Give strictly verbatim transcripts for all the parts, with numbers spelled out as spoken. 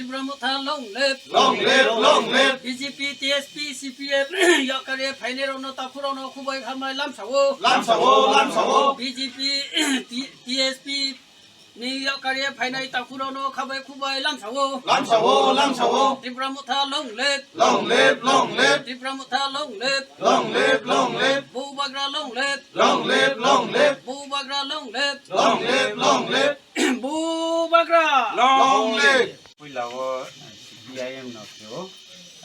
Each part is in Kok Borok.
Tipra Motha long live. Long live, long live. B J P, T S P, C P M, yakarwi phainairokno, takhukrokno khubai khambai lamsao. Lamsao, lamsao. B J P, T-, T S P ni yakarwi phainai takhukrokno khabai khubai lamsao. Lamsao, lamsao. Tipra Motha long live. Long live, long live. Tipra Motha long live. Long live, long live. Bubagra long live. Long live, long live. Bubagra long live. Long live, long live. Bubagra. Long live. Puila o C P I M no khe o,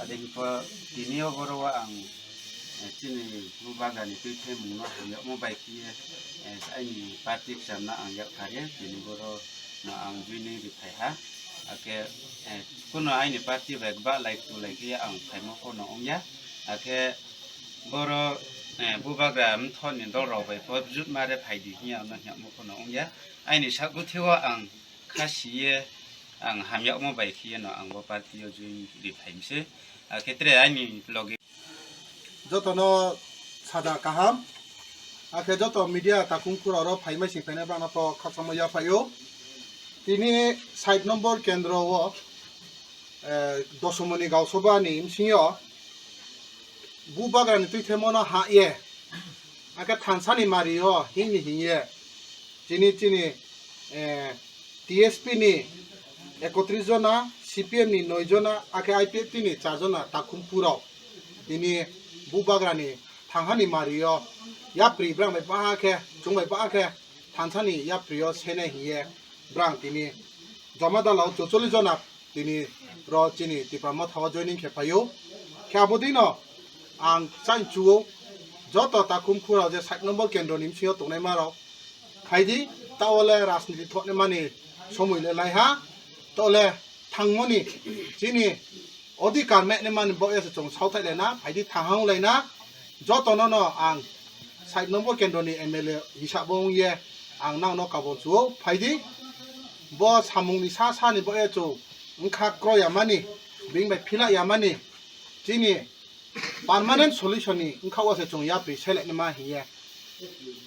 ade hingkhe tini o boro o ang, eh, chini Bubagra ni twi themung no hamyakmo bai khe, eh, aini party kcham no ang yak pharia, tini boro no ang joining ri phai ha. Akhe, eh, kuno aini party bai ba lai tu lai khe ang phaimo pho no wng ya. Akhe boro, eh, Bubagra mthor ni dol rok bai pho jut ma re phai di hinya no hingmo pho no wng ya. Aini sak bwtwi o ang kha si ye ang hamyakmo bai khe no ang bo party o join ri phai mi se. Akhe tre aini logi. Jotono sada kaham. Akhe joto media takhum khura oro phai mai sing phaina bana to khakchangma ya phai o. Tini sait nombor kendro o, eh, Dosomoni Gausabha ni bsing o Bubagra ni twi themo no ha ye. Akhe thansa ni mari o hing ni hing ye. Chini, chini, eh, T S P ni ekotris jona, C P M ni noi jona, akhe I P F T ni char jona takhum khura rok tini Bubagra ni thanghani mari o yapri brang bai ba khe, chwng bai ba khe thansa ni yapri o senai hing ye brang tini joma dala o chorchollis jona tini ro chini Tipra Motha o joining khe phai o. Khe abo dino ang chang chu o, joto takhum khura je sait nombor kendro ni bsing o tongnai ma rok, phaidi, ta o le rajniti thoknai mani somoi le lai ha, ta o le thangmoni chini odhikar meknai mani bo ya se chwng saothai lai na, phaidi thanghang lai na, joto no no ang sait nombor kendro ni M L A hisab o wng ye ang nang no kabon chu o, phaidi, bo samung ni sa sa ni bo ya chwng wngkha kro ya mani, bini bai phila ya mani, chini permanent solution ni wngkha o se chwng yapri selek ma hing ye.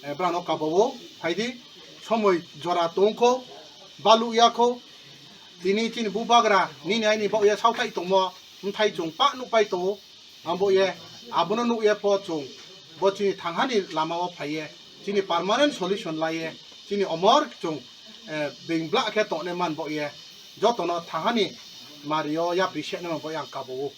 Eh, brang no kabo o, phaidi, somoi jora tong kho, baluk ya kho, tini chini Bubagra nini aini bo ya saothai tongmo, bthai chwng pa nuk pai to o, ang bo ye, abo no nuk ye pho chwng, bo chini thanghani lama o phai ye, chini permanent solution lai ye, chini omor chwng, eh, bing bla khe tongnai man bo ye, joto no thanghani mari o yapri senai man bo ye ang kabo o.